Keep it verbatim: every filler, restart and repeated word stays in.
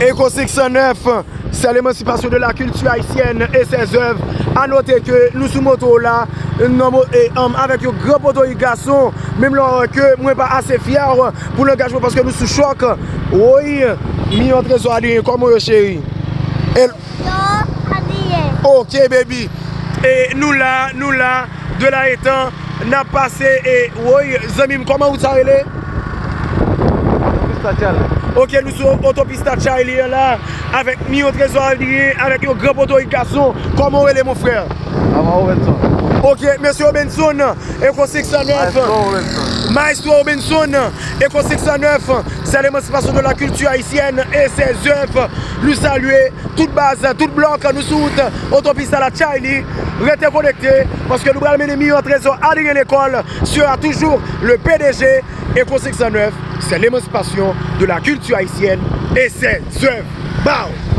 Echo six cent neuf, c'est l'émancipation de la culture haïtienne et ses œuvres. A note ke nou sou moto la, nan mo- e, um, avèk yon gran potorik gason, menm lè ke mwen pa ase fyè pou langaj mwen paske nou sou chòk. Woy, Miyon Trezò Adrien, kòman w ye cheri? E- Yo, Adrien. Ok, baby. E nou la, nou la, de la etan, n ap pase e woy, zanmi m, kòman wout sa rele? Otopis Latchalè. Ok, nou sou otopis Latchalè la, avèk Miyon Trezò Adrien, avèk yon gran potorik gason. Kòman w rele, mon frè? Ama Obenson. Ok, mesye Obenson, Echo six cent neuf. Maestro Obenson. Maestro Obenson, Echo six cent neuf, c'est l'émancipation de la culture haïtienne et ses œuvres. Nou salye tout baz, tout blòk, nou sou wout otopis Latchalè. Rete konekte, paske nou pral mennen Miyon Trezò Adrien lekòl, sera toujours le P D G. Echo six cent neuf, c'est l'émancipation de la culture haïtienne et ses œuvres. Bow!